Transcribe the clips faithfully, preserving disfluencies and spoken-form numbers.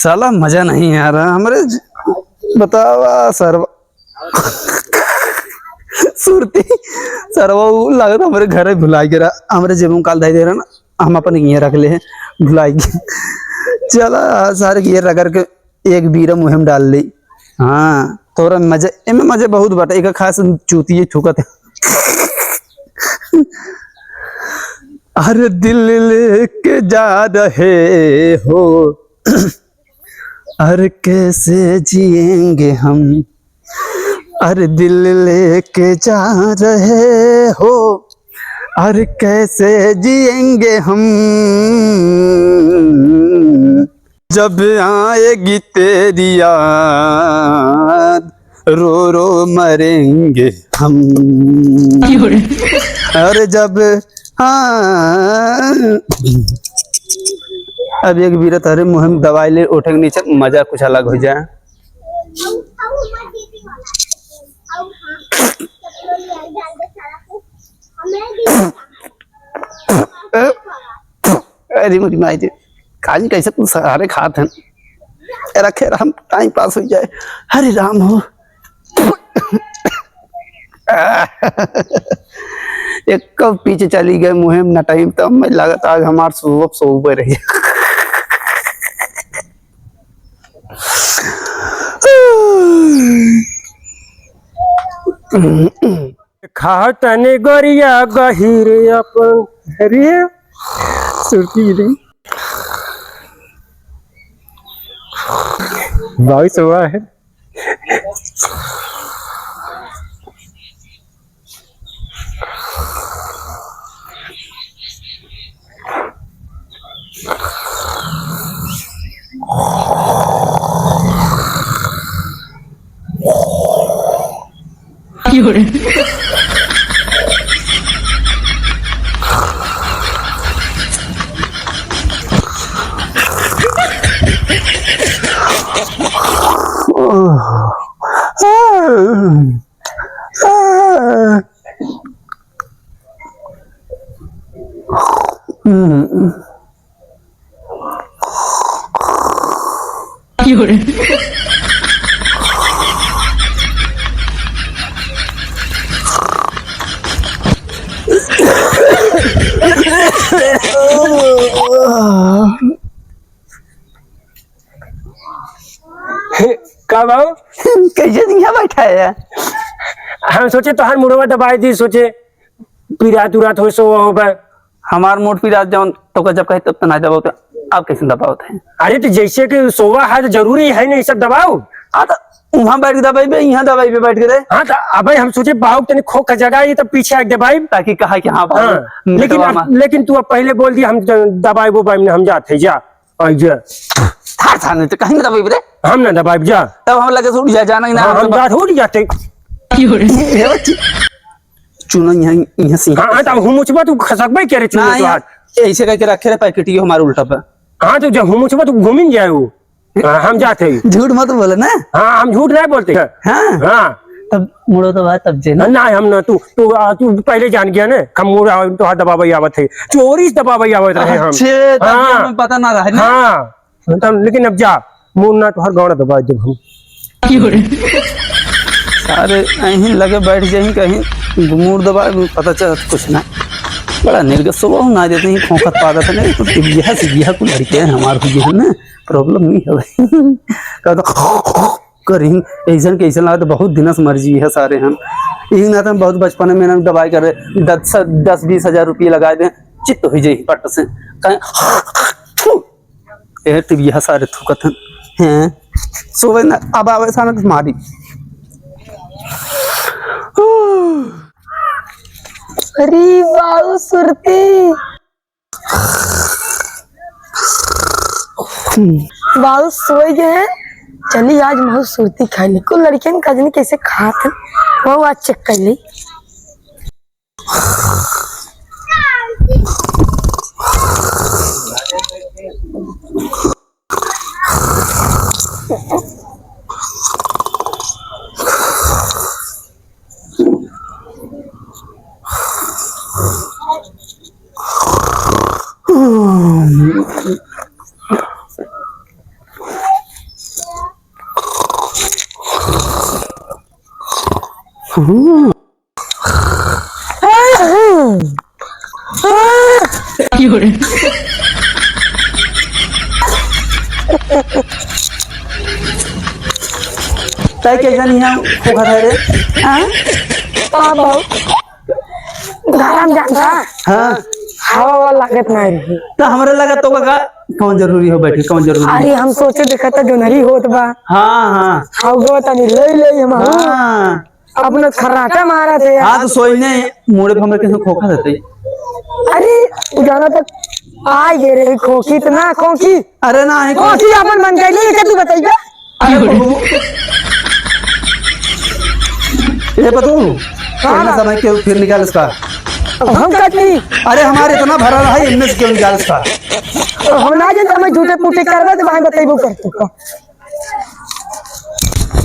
साला मजा नहीं आ रहा हमरे ज-, बतावा सरवा। सुरती सरवा उ लागत हमरे घरे भुलाइ गे रहा, हमरे जेब में काल धइ दे रहा ना, हम अपन इहे रख ले हैं, भुलाइ गे। चला सारे के ये रगड़ के एक बीरा मुँहे में डाल ली। हाँ, तोरा मजे, एमे मजे बहुत बाटे, एक खास चूतिए थूकत है। अरे दिल लेके जा रहे हो, अरे कैसे जिएंगे हम, अरे दिल लेके जा रहे हो, अरे कैसे जिएंगे हम, जब आएगी तेरी याद, रो रो मरेंगे हम। अरे जब, हाँ, अब एक बीरा तोहरे मुँह में दबाइ ले, ओठे के नीचे मजा कुछ अलग होइ जाए। अरे मोरी माई रे, काजी कैसे कुछ सहारे खात हैं। ए, रखे रह, हम टाइम पास होइ जाए। हरे राम हो। एक कब पीछे चली गए मुँहे में नटाई, तब मैं लागत आज हमार सोब सोबे रही। खाओ तनी गोरिया गहिरे अपन। अरे, सुरती रे। बाईस हुआ है। का बाऊ? कैसे यहाँ बैठा है? हम सोचे तोहार मुड़वा दबाइ दी, सोचे पिरात उरात हो, सो हो बा। हमार मोट पिरात जौन तो का जब कहे तब तो ना दबाओ, तो आप कैसे दबावत हैं? अरे तो जैसे कि सोवा है तो जरूरी है नहीं सब दबाओ। हाँ तो वहाँ बैठ के दबाइबे, यहाँ दबाइबे बैठ के रे। हाँ तो अबे हम सोचे बाऊ तनी खो का जगह ये तो पीछे आके दबाई। ताकि कहा कि हाँ बाऊ, हाँ, लेकिन अब, लेकिन तू अब पहले बोल दिया हम ज-, दबाई वो बाई हम जाते हैं, जा। और जा। थार थार नहीं तो कहीं ना दबाइबे रे। हम ना दबाइब जा। तब हम लगे से उठ जा, जाना ही ना हाँ, हम हम तो जात उठ जाते। ये बच्ची। चुनो यहाँ, यहाँ से। हाँ, हाँ, तब हुमुचबा तू खसकबे करे चुनो ना, तो यहाँ हाथ। ऐसे करके रखे रहे पैकेट ये हमारे उल्टा पे। हाँ, तो जब हुमुचबा तू घूमिन जाए वो। हाँ, हम जाते हैं। झूठ मत बोले ना। हाँ, हम झूठ नहीं बोलते। हाँ। हाँ। तब मुड़ो तो बात तब जे ना। ना, हम ना, तू, तू, आ, तू पहले जान गया ना। हम मुड़ा, तो हाथ दबावे आवत है। चोरी से दबावे आवत रहे हम। अच्छे, तब हाँ। हमें पता ना रहा ना। हाँ। तब, लेकिन अब जा, मुन्ना तोहर गाँड़ दबाइ देब हम। सारे यहीं लगे बैठ जाहीं कहीं, मुड़ दबाइ, पता चलत कुछ ना। बड़ा निर्गत स्वभाव ना देते हैं, खोखत पादत है, नहीं तो यह से यह कुल लड़के हैं हमार हुई है ना, problem नहीं है। कहता करिन, ऐसन के ऐसन लागत, बहुत दिन से मर्जी है सारे हम। यही ना तो हम बहुत बचपन में ना दबाइ करे, दस, दस बीस हजार रुपये लगाइ दें, चित्त हुई जाई पट से। कहें, ए, टिबिया सारे थूकत हन। हैं? सोवे ना, अब आवे सामने मारी। अरे बाऊ सुरती। बाऊ सोए गए हैं। चली आज महू सुरती खाई ली। कुल लड़कियन का जनी कैसे खात हैं, वो आज check कर ली। हम्म। तै कैसन यहाँ खोखा था रे? हाँ? का बाऊ? गरम जानता? हाँ। हवा वाला लागत नहीं रही। तो हमरे लगा तो का कौन जरूरी हो बैठी, कौन जरूरी? अरे हम सोचे देखा था जोनहरी होत बा। हाँ, हाँ। हाँ, वो तनी ले ले हम। हाँ। अपना खर्राटा मारा थे यार। हाँ, तो सोई नहीं, मुड़े पे हमरे कैसे खोखा देते। अरे, उ जाना तक आ गए रे, खोखी तो ना, खोखी। अरे ना, ही खोखी अपन मन गई, नहीं, तू बताइए। अरे, ये पतू, हाँ। इतना समय क्यों फिर निकाल इसका? हम कटनी। अरे, हमारे इतना भरा रहा है, इनमें से क्यों निकाल इसका? हम ना जानते, हमें झूठे पूठे करवा दे, वहाँ बताइबो कर तू का।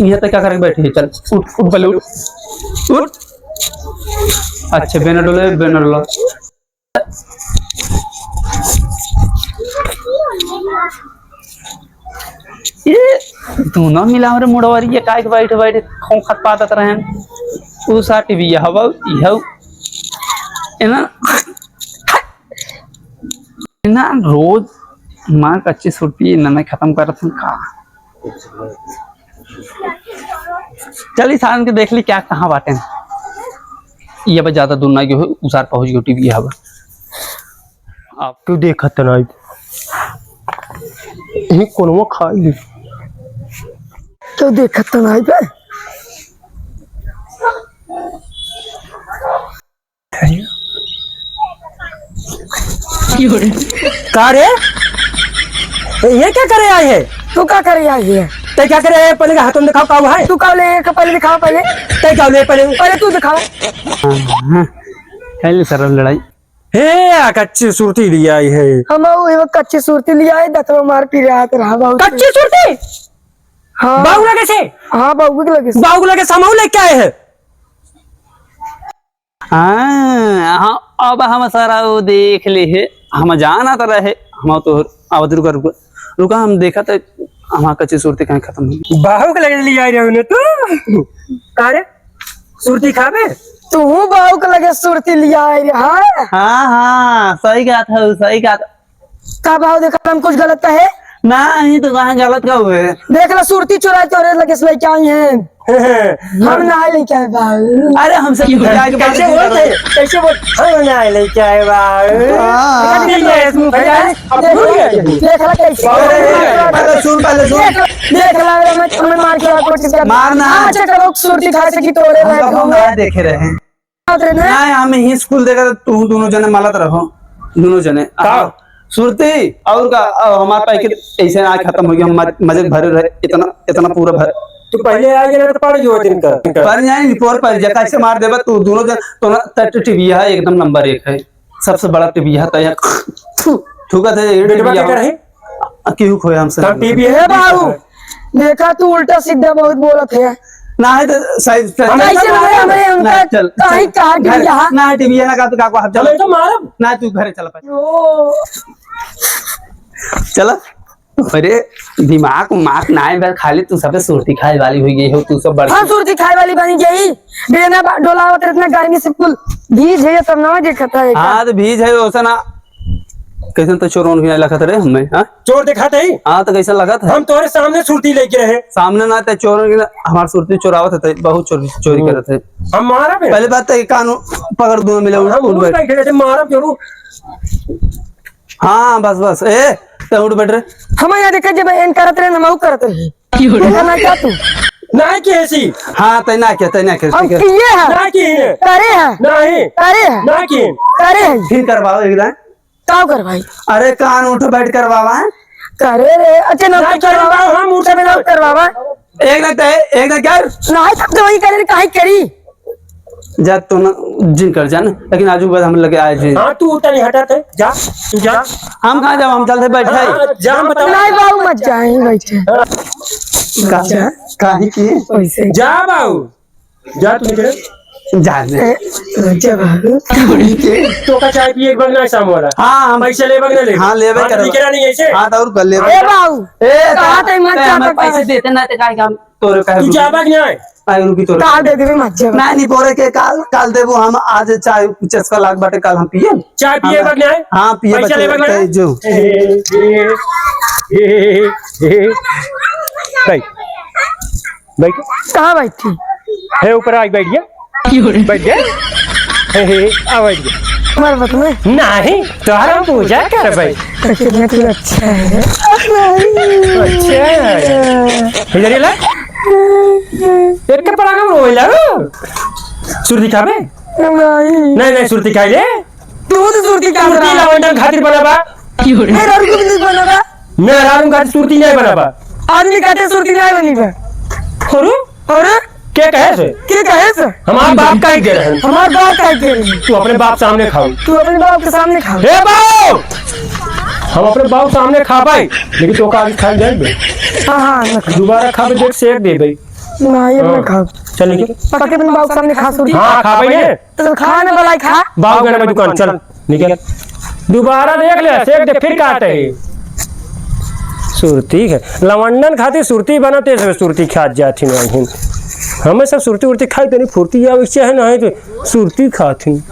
ये तो क्या करके बैठी है? चल, उठ, उठ, पहले उठ। उठ। अच्छा, बेना डोले, बेना डोला। ये दोनों मिला हमरे मुड़वारी, ये काहे के बैठ, बैठ खोखत पादत रहन। उ सा टीवी यह हवा, यह। ए ना, ना, रोज मार कच्ची सुरती नने खत्म करत हन का। चल, ई सारन के देख ली, क्या कहाँ बाटेन। ये अब ज्यादा दूर ना गयो, उसार पहुँच गयो टीवी हवा। आप क्यों देखत नाई? यही कोनवा खाई ली। क्यों देखत नाई बे? का रे? ये क्या करे आए है? तू का करे आए है? तै क्या करे आए है? पहले हाथों में दिखाओ, का हुआ है? तू का ले, का पहले दिखाओ पहले। तै क्या ले पहले? पहले तू दिखाओ। हाँ, हाँ। है ले सरल लड़ाई। हे, आ कच्ची सुरती लियाई है। हम वो, वो कच्ची सुरती लियाई, दतवा मार पिरात रहा बहुत। कच्ची सुरती? हाँ। बाऊ लगे से? हाँ, बाऊ के लगे से। बाऊ के लगे से हमहू लेके आए हैं। हाँ, हाँ, अब हम सारा वो देख ले है, हम जानत रहे, हम तो आवत रुका, रुका, रुका, हम देखा तो हमार कच्ची सुरती कहाँ खत्म हुई। बाहू के लगे लियाई रहे ना तू? अरे, सुरती खाबे? तू बाहू के लगे सुरती लियाई रहे, हाँ? हाँ, हाँ, सही कहत है, सही कहत। का बाहू देखा, हम कुछ गलत कहे? नहीं, तो कहाँ गलत का हुए? देख ला, सुरती चुराए तोरे लगे से लेके आई हैं। हम ना लेके आए बाबू। अरे हमसे पूछा के कैसे बोलते? कैसे बोल? हम ना लेके आए बाबू। हाँ। निकाल, निकाल, निकाल। अब भूल गए। देख ला कैसे। अरे, पहले सुन, पहले सुन। देख ला, देख ला, मैं, मैं मार के कोशिश कर। मार ना। हाँ, अच्छा करो, सुरती खा सकी तोरे हम लोग ना देखे रहे। बात रहे ना। ना, हम ही स्कूल देखा तो तू दोनों जने मलत रहो, दोनों जने। का? हाँ, सुरती और का, अब हमार पैकेट ऐसे आज खत्म हो गया, हम मज-, मजे भरे रहे, इतना, इतना पूरा भर। तू पहले आ गया तो पड़ गयो दिन का। पर नहीं, पोर पर जा, कैसे मार देबा तू दोनों जन, तो ना, त-, ट-, टीवी है, एकदम नंबर एक है, सबसे बड़ा टीवी है, तो यार, थूकत है, ये बेटवा टीवी क्या है। करे? आ, केहू खोए हमसे तब ना। टीवी है हे बाबू, देखा तू उल्टा सीधा बहुत बोलत है। ना है तो सही, सही। हम कैसे ऐसा बोले बोले? हमरे ना, उनका चल, कहीं चल। कहा घर, गिर रहा? ना टीवी है ना का तो का को हम चलो। चलो तो मारब। ना तू घरे चल पाए। ओ। चला। अरे दिमाग उमाग ना है बस, खाली तू सबे सुरती खाए वाली हुई गई हो, तू सब बड़ हम सुरती खाए वाली बनी गई। बेना बा-, डोलावत इतना गर्मी से कुल भीज है, तब ना देखता है क्या? हाँ, तो भीज है, वैसा ना। कैसन तो चोरन भी नहीं लगत रहे हमें, हाँ? चोर दिखाते ही? हाँ, तो कैसन लगत है? हम तोरे सामने सुरती लेके रहे। सामने ना ते चोरन के ना, हमार सुरती चोरावत है, बहुत चोरी, चोरी हम्म। करत है। हम मारा बे। पहले बात तो ये कानून पकड़ दो, मिले उठ, हम उठ उठ बैठ। बैठे रहते, मारा जरूर। हाँ, बस, बस। ए, ते उठ बैठ रे। हम यहाँ देखे जब एन करत रहे, हम आऊ करत रहे। देखा ना क्या तू? ना की ऐसी। हाँ, तै ना किया, तै ना किया, हम तै किया। किए हैं। ना की है। करे हैं। नहीं। करे हैं। ना की। करे हैं। फिर करवाओ एक दान। का करवाई? अरे कान उठ बैठ करवावा है। करे रे, अच्छा ना ना तो करवावा। करवावा, हम उठ ना बैठ। करवावा। एक ना तै, एक ना क्या? ना तब तो वही करे, काहे करी? जा तो ना, जिन कर जा ना, लेकिन आजू के बाद हम लगे आए जी। हाँ, तू उतना नहीं हटा थे, जा, तू जा। हम कहाँ जाब, हम चलते बैठे। हाँ, जा, हम बताओ। नहीं बाबू, मत जा, यहीं बैठे। हाँ। का-, जा। काहे की? वैसे। जा बाबू, जा तू इधर। जा दे। ए, जा बाबू। तोका चाय पिए के बगना है शाम वाला। हाँ, हम पैसा लेबे के ना लेबे? हाँ, लेबे हाँ, तो करबे। बिकेला नहीं ऐसे? हाँ, तो और कर लेबे। ए बाबू, ए, कहाँ तई मत ते जाता हमें पैसे कर। देते ना, ते काहे का हम तोरे काहे तू रुकी? जाबा कि नहीं? काहे रुकी तोरे? काल दे देबे, मत जाबा। नहीं, नहीं, बोरे के काल, काल देबो हम, आज चाय चस्का लाग बाटे, काल हम पिए। चाय पिए हमें बा कि नहीं? हाँ, पिए पैसा बा, लेबे के ते नहीं? जो। ए, ए, ए, ए, ए। भाई, बैठ। कहाँ बैठी? हे, ऊपर आके बैठ जा। बैठ जा। हे, हे, आ बैठ जा। हमारे बात में। नहीं, तोहरा हम पूजा करबै। तो कितना तू अच्छा है। अच्छा है। इधर ये ला। एक के परागम रोइला रो। सुरती खाबे? नहीं। नहीं, नहीं, सुरती खाई ले। तू तो सुरती का सुरती बना। लवंडन खातिर बना बा। मेहरारू के भी बना बा। मेहरारू खातिर सुरती नहीं बना बा। आदमी खातिर सुरती नहीं बनी बा। अरे? अरे? के कहे से? के कहे से? हमार बाप का ही दे रहे हैं। हमार बाप का ही दे रहे हैं। तू अपने बाप सामने खाओ। तू अपने बाप के सामने खाओ। हे बाप! हम अपने बाप सामने खा पाए, लेकिन तो का आज खाई जाए बे? हाँ, हाँ, ना खा। दोबारा खाबे, देख, सेक देबे। ना, ये ना हाँ। खाओ। चल निकल। पक्के अपने बाप सामने खा सुरती। हाँ, खा पाए। तो खा ना भलाई खा। बाबू गने में दुकान, चल, निकल। दोबारा देख ले, सेक दे, फिर कहते हैं। सुरती है, लवंडन खातिर सुरती बनते, सब सुरती खात जात ही नहीं। हमें सब सुरती उरती खाई तनी फुर्ती आवे, चाहे नहीं तो सुरती खात ही।